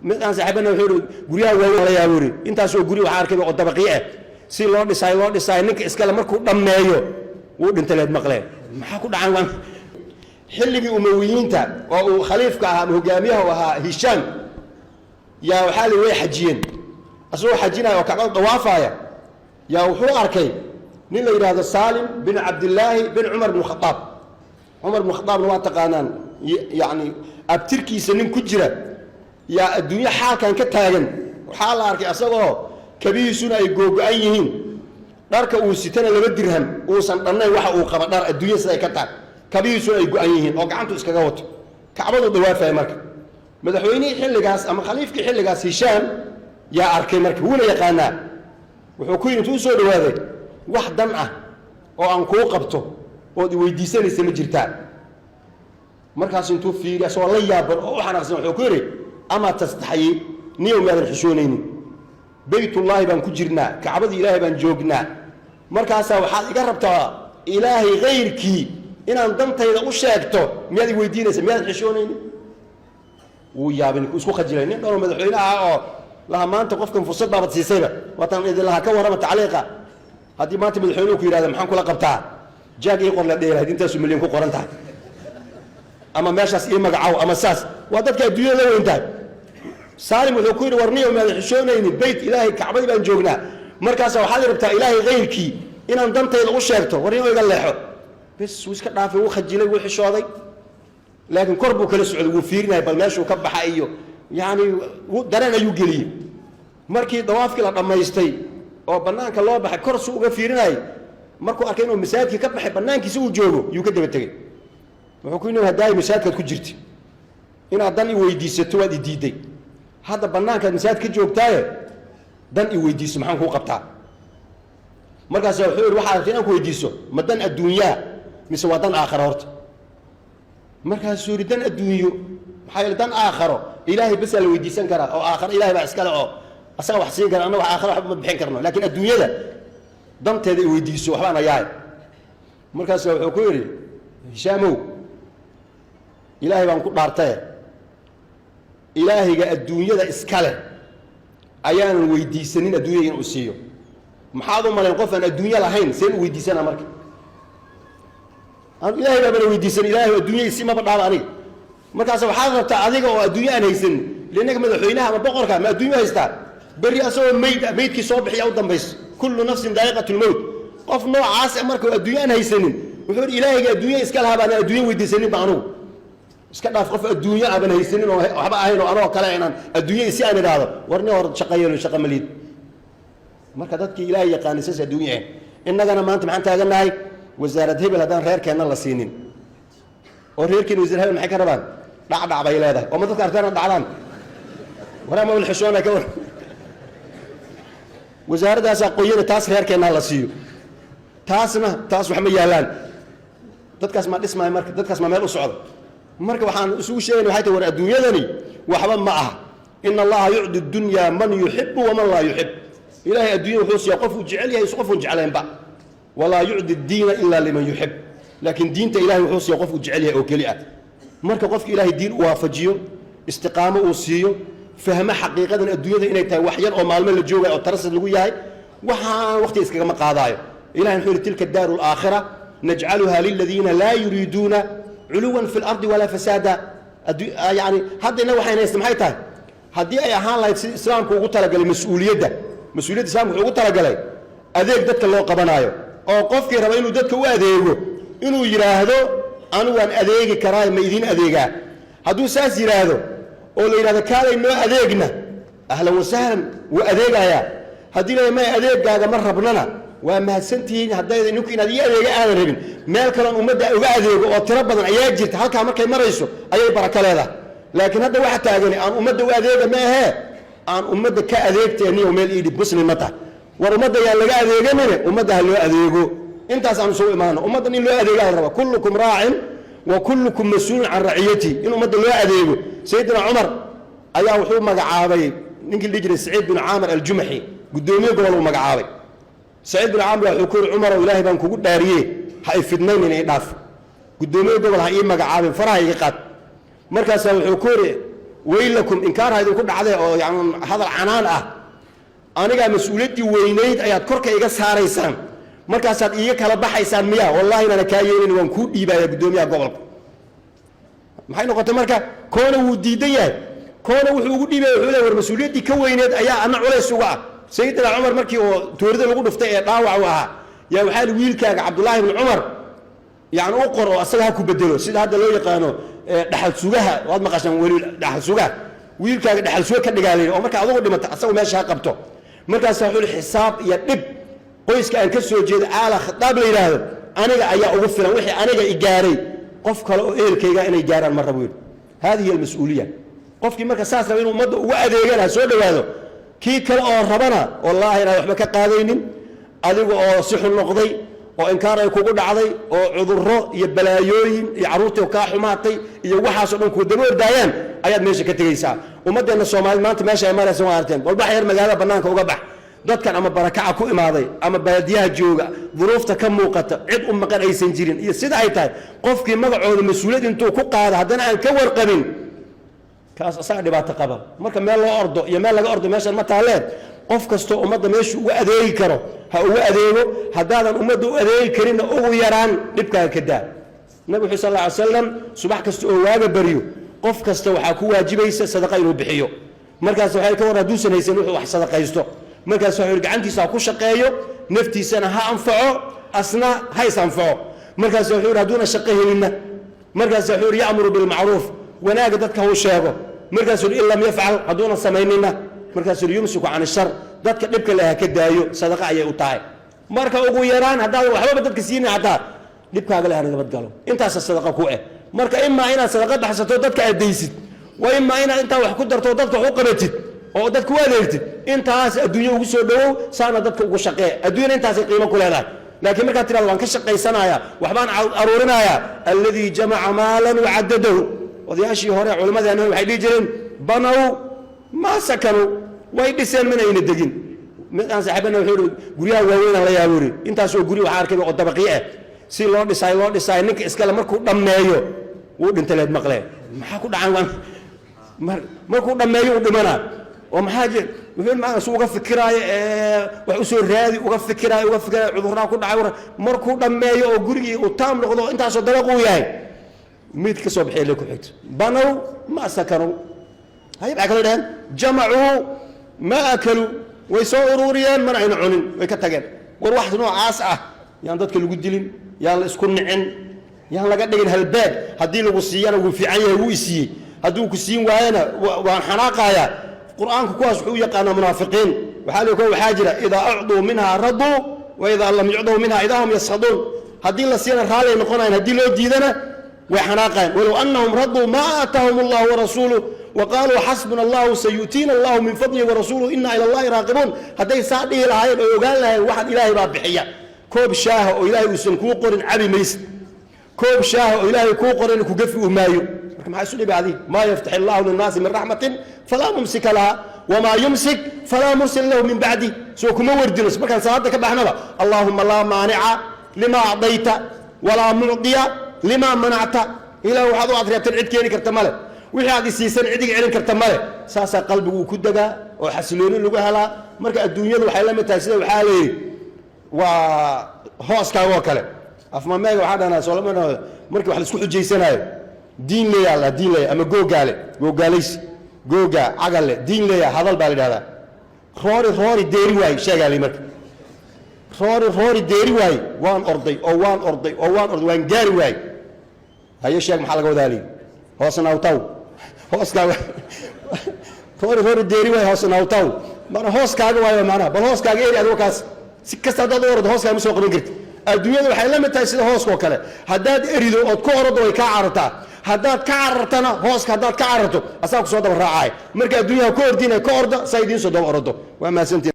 Mid aan saaxiibana wuxuu yidhi, guryaha waaweyn la yaabo yidhi, intaasoo guri waxaa arkay oo dabaqyo ah, si loo dhisaayo loo dhisaayo, ninka iskale markuu dhammeeyo wuu dhintay. Leed maqleen, maxaa ku dhacan? Waan xilligii Umawiyiinta oo uu khaliifka ahaa ama hogaamiyaha u ahaa Hishaam, yaa waxaa li way xajiyeen. Asagoo xajinaya oo Kacbada dawaafaya, yaa wuxuu arkay nin la yidhaahdo Saalim bin Cabdillaahi bin Cumar bin Khadaab. Cumar bin Khadaabna waa taqaanaan, yacni abtirkiisa nin ku jira yaa adduunyo xaalkan ka taagan. Waxaa la arkay asagoo kabihiisuna ay googo-an yihiin, dharka uu sitana 2 dirham uusan dhannayn, waxa uu qaba dhar adduunya siday ka tahay, kabihiisuna ay go-an yihiin oo gacantu iskaga wato, Kacbadu dawaafaya. Marka madaxweynihii xilligaas ama khaliifkii xilligaas, Hishaam, yaa arkay. Marka wuuna yaqaanaa. Wuxuu ku yidhi, intuu usoo dhawaaday, "Wax dan ah oo aan kuu qabto ood iweydiisanaysa ma jirtaa?" Markaas intuu fiiriy, asagoo la yaaban oo u xanaaqsan, wuxuu ku yidhi, "Amaa tastaxyi? Niyow, maadan xishoonaynin? Beytullaahi baan ku jirnaa, Kacbadii Ilaahay baan joognaa, markaasaa waxaad iga rabtaa Ilaahay kayrkii inaan dantayda u sheegto. Miyaad i weydiinaysa? Miyaadan xishoonaynin?" Wuu yaabay ninku, isku khajilay, nin dhanoo madaxweyne ah oo laha maanta qofkan fursad baabad siisayba. Waataan idin lahaa, ka warrama tacliiqa, haddii maanta madaxweynuhu ku yidhahda, "Maxaan kula qabtaa?" Jaag ii qor la dhehi lahayd, intaasu milyan ku qoran tahay, ama meeshaas ii magacaw, ama saas. Waa dadka adduunyada la weyn tahay. Saalim wuxuu ku yidhi, "War niyow, maadan xishoonaynin? Beyt Ilaahay, Kacbadii baan joognaa, markaasa waxaad rabtaa Ilaahay kayrkii inaan dantayda u sheegto. War niyow, iga leexo." Bes, wuu iska dhaafay, wuu khajilay, wuu xishooday, laakiin kor buu kala socday, wuu fiirinaya bal meeshuu ka baxa iyo yacni dareen ayuu geliyey. Markii dawaafkii la dhammaystay oo bannaanka loo baxay, kor suu uga fiirinayay. Markuu arkay inuu masaajidkii ka baxay, bannaankiisa uu joogo, yuu ka daba tegey. Wuxuu ku yidhi, "Hadaayi masaajidkaad ku jirti inaad dan i weydiisato, waad i diidday. Hadda bannaankaad masaajid ka joogtaaye, dan i weydiiso, maxaan kuu qabtaa?" Markaasa wuxuu yidhi, "Waxaad rabta inaan ku weydiiso ma dan adduunyaa mise waa dan aakhara horta?" Markaasuu yidhi, "Dan adduunyo. Maxaa yeele dan aakharo Ilaahay basaa la weydiisan karaa, oo aakharo Ilahay baa iskale oo asaga wax siin kara. Annaga wax aakharo waxba ma bixin karno, laakiin adduunyada danteeda i weydiiso, waxbaan ayahay." Markaasa wuxuu ku yidhi, "Hishaamow, Ilaahay baan ku dhaartaye, Ilaahayga adduunyada iskale ayaanan weydiisanin adduunyada inuu siiyo. Maxaad u malayn qof aan adduunyo lahayn seen u weydiisanaa? Marka aan Ilaahay baabana weydiisan, Ilaahay adduunya isi maba dhaaba aniga. Markaas waxaad rabtaa adiga oo adduunyo aan haysanin. Linnaga madaxweynaha ama boqorka ma adduunyo haystaa? Berri asagoo meyd ah, meydkii soo bixiya u dambayso. Kullu nafsin daa'iqatu lmowt. Qof noocaas ah marka oo adduunyo aan haysanin, wuxuu yidhi, Ilaahayga adduunya iska lahaa baan adduunyo weydiisanin ba anugu. Iska dhaaf qof adduunyo aaban haysanin oo waxba ahayn oo anoo kale inaan adduunya si aan idhaahdo. War nin hor shaqeeyelo, shaqa maliid." Marka dadkii Ilaahay yaqaanay saas adduunya ah. Innagana maanta maxaan taagannahay? Wasaarad hebel haddaan reerkeenna la siinin, oo reerkeena wasiir hebel maxay ka rabaan? Dhacdhac bay leedahay oo ma dadka arteena dhacdaan. Waraa ma xishoona ka war? Wasaaraddaasaa qoyana, taas reerkeennaa la siiyo, taasna taas wax ma yaalaan. Dadkaas ma dhismaayo? Marka dadkaas ma meel u socda? Marka waxaan isugu sheegayna waxay tahay, war adduunyadani waxba ma aha. Ina Allaha yucdi dunya man yuxibu waman laa yuxib. Ilahay adduunya wuxuu siiyaa qof uu jecel yahay, qof uun jeclaynba. Walaa yucdi diina ila liman yuxib, laakiin diinta Ilahay wuxuu siiya qof uu jecel yahay oo keli ah. Marka qofka Ilahay diin u waafajiyo, istiqaamo uu siiyo, fahmo xaqiiqadan adduunyada inay tahay wax yar oo maalmo la joogayo oo tarasad lagu yahay, waxaan waqti iskagama qaadaayo. Ilahay wuxuu yihi, tilka daaru alaakhira najcaluha liladiina laa yuriiduuna culuwan fi lardi walaa fasaada. Yani hadda innaga waxayn haysta maxay tahay? Haddii ay ahaan lahayd sida Islaamku ugu talagalay mas-uuliyadda, mas-uuliyadda Islamku wuxuu ugu talagalay adeeg dadka loo qabanaayo, oo qofkii raba inuu dadka u adeego inuu yidhaahdo, "Anigu waan adeegi karaa, ma idiin adeegaa?" Hadduu saas yidhaahdo oo la yidhahdo, "Kaalay noo adeegna," ahlan wasahlan, wuu adeegayaa. Haddii la may, adeegaaga ma rabnana, waa mahadsantihiin. Hadday ninku inaad ii adeega aadan rabin, meel kaloon ummadda uga adeego oo tiro badan ayaa jirta. Halkaa markay marayso ayay barako leedahay. Laakiin hadda waxa taagani aan ummadda u adeega ma ahee, aan ummadda ka adeegteeniyo meel ii dhib. Muslim ma tahay? War ummadda yaan laga adeeganine, ummadda ha loo adeego. Intaas aan isugu imaano. Ummaddan in loo adeega la raba. Kullukum raacin wa kullukum mas-uulun can raciyatihi. In ummadda loo adeego. Sayidina Cumar ayaa wuxuu magacaabay ninkii la dhihi jiray Saciid bin Caamir Aljumaxi, guddoomiye gobol uu magacaabay. Saciid bin Caamir wuxuu ku yidhi, "Cumarow, Ilaahay baan kugu dhaariye, ha i fidnaynin, i dhaaf. Guddoomiye gobol ha ii magacaabin, faraha iga qaad." Markaasaa wuxuu ku yidhi Weylakum, inkaarha idinku dhacdee, oo yani hadal canaan ah. Anigaa mas-uuliyaddii weynayd ayaad korka iga saaraysaan, markaasaad iiga kala baxaysaan miya? Wallahi inaana kaa yeelin, waan kuu dhiibaya guddoomiyaha gobolka. Maxay noqotay marka? Koona wuu diidan yahay, koona wuxuu ugu dhiibaya, wuxuu leeyahay, war mas-uuliyaddii ka weyneed ayaa ana culays uga ah. Sayidina Cumar markii oo toorida lagu dhuftay ee dhaawac u ahaa, yaa waxaa li wiilkaaga Cabdullaahi ibni Cumar yani u qor oo asaga ha ku bedelo, sida hadda loo yaqaano dhaxal sugaha. Waad maqashaan weli dhaxal sugaha. Wiilkaaga dhaxal suga ka dhigaa layidhi, oo marka adugu dhimata asagu meesha ha qabto. Markaas wuxuu yihi, xisaab iyo dhib qoyska aan ka soo jeedo, Aala Khadaab la yidhaahdo, aniga ayaa ugu filan. Wixii aniga i gaaray qof kale oo ehelkayga inay gaaraan ma rabo yidhi. Hadihi almas-uuliya. Qofkii marka saas raba inuu ummadda ugu adeegana ha soo dhowaado. Kii kale oo rabana, wallaahi inaan waxba ka qaadaynin, adiga oo si xun noqday oo inkaar ay kugu dhacday oo cudurro iyo balaayooyin iyo carruurtii kaa xumaatay iyo waxaasoo dhan kuu daba ordaayaan ayaad meesha ka tegaysaa. Ummaddeenna Soomaalid maanta meesha ay maraysa waa arteen. Walbax yar magaalada bannaanka uga bax, dadkan ama barakaca ku imaaday ama baadiyaha jooga, duruufta ka muuqata, cid u maqan aysan jirin iyo sida ay tahay. Qofkii magacooda mas-uuliyad intuu ku qaado haddana aan ka warqabin, kaas asaga dhibaato qaba. Marka meel loo ordo iyo meel laga ordo meeshan ma taaleen. Qof kastoo ummadda meeshu uga adeegi karo ha uga adeego. Haddaadan ummadda u adeegi karinna, ugu yaraan dhibkaaga ka daa. Nabig wuxuu sal alla alay slam, subax kasta oo waaga baryo, qof kasta waxaa ku waajibaysa sadaqa inuu bixiyo. Markaas waxay ka war hadduusan haysan wuxuu wax sadaqaysto. Markaas wuxuu yidhi, gacantiisa ha ku shaqeeyo, naftiisana ha anfaco, asna ha is anfaco. Markaas wuxuu yidhi, hadduuna shaqo helinna, markaas wuxuu yidhi, ya'muru bilmacruuf, wanaaga dadka hau sheego. Markaasuu yidhi, in lam yafcal, hadduuna samaynina, markaasuu yidhi, yumsiku can ishar, dadka dhibka leh ha ka daayo, sadaqa ayay u tahay. Marka ugu yaraan haddaadan waxbaba dadka siinin, xataa dhibkaaga leh ha nabadgalo, intaasa sadaqa ku eh. Marka imaa inaad sadaqa baxsato, dadka aad daysid, wa imaa inaad intaa wax ku darto, dadka wax u qabatid oo dadka u adeegtid. Intaas adduunyo ugu soo dhowow, saana dadka ugu shaqee. Adduunyana intaasay qiimo ku leedahay. Laakiin markaad tirahdo waan ka shaqaysanayaa, waxbaan aruurinayaa, alladii jamaca maalan wacadadahu. Odayaashii hore culimmadeena waxay dhihi jireen, banow maa sakanuu, way dhiseen mana ayna degin. Mid aan saaxiibana wuxuu yidhi, guryaha waaweynaan la yaabo yidhi, intaasoo guri waxaa arkay oo dabaqyo ah, si loo dhisaayo loo dhisaayo, ninka iskale markuu dhammeeyo wuu dhintay leed maqlee. Maxaa ku dhacan? Waan markuu dhammeeyo uu dhimanaa oo maxaa jir? Wuxuu maa su uga fikiraayo, wax usoo raadi, uga fikiraayo, uga fikiraayo, cudurraa ku dhacay. Markuu dhammeeyo oo gurigii uu taam noqdo, intaasoo dabaq uu yahay, mid ka soo bixiya le ku xigto. Banow ma sakanow. Hay, maxay kaloo dhaheen? Jamacuu ma akaluu, way soo ururiyeen mana ayna cunin, way ka tageen. War wax noocaas ah yaan dadka lagu dilin, yaan la isku nicin, yaan laga dhigin halbaag. Haddii lagu siiyana wuu fiican yahay, wuu isiiyey, hadduu ku siin waayana waan xanaaqayaa. Qur-aanku kuwaas wuxuu u yaqaanaa munaafiqiin. Waxaa la waxaa jira, idaa ucduu minhaa raduu wa idaa lam yucduu minha idaa hum yaskhaduun. Haddii la siiyana raalli ay noqonayan, haddii loo diidana way xanaaqayan. Walow annahum raduu maa aataahum allahu warasuuluh waqaaluu xasbuna allahu sayu'tiina allahu min fadlihi warasuuluhu inna ila allahi raaqibuun. Hadday saa dhihi lahaayeen oo ogaan lahayen waxaan ilaahay baa bixiya. Koob shaaha oo ilaahay uusan kuu qorin cabi maysid, koob shaaha oo ilaahay kuu qorin ku gafi u maayo. Marka maxaa isu dhibi adi? Maa yaftax allahu linnaasi min raxmatin falaa mumsika laha, wamaa yumsik falaa mursila lahu min bacdi. Soo kuma wardino markaan salaada ka baxnaba, allaahuma laa maanica lima acdayta walaa mucdiya lima manacta? Ilaah, waxaad u adreebtan cid keeni karta male, wixii aad isiisan cid iga celin karta male. Saasaa qalbigu uu ku degaa oo xasilooni lagu helaa. Marka adduunyadu waxay la mid tahay sida waxaa la yidhi, waa hooskaaga oo kale. Afmameega waxaa dhahnaa soolama, markii wax laisku xujaysanaayo, diin leeyaa la diin leeya ama googaale, googaalaysi, googa cagalle, diin leeya hadal baa la idhahdaa. Roori roori deeri waay sheegaa li. Marka roori roori deeri waay, waan orday oo waan orday oo waan orday, waan gaari waay. Haye, sheeg, maxaa laga wadaa liyi? Hoos nawtaw, hooskaaga. Roori roori deeri waay, hoos nawtaw, mana hooskaaga waayo. Macnaha bal hooskaaga eri adigo kaas, si kasta haddaad u ordo hooskaaga ma soo qaban karti. Adduunyada waxay la mid tahay sida hooska oo kale. Haddaad erido ood ku ordo way kaa carartaa, haddaad ka carartana, hooska haddaad ka cararto asaa kusoo daba raacaya. Marka adduunyaha ka ordina, ka orda saa idiin soo daba ordo. Waa mahadsantiin.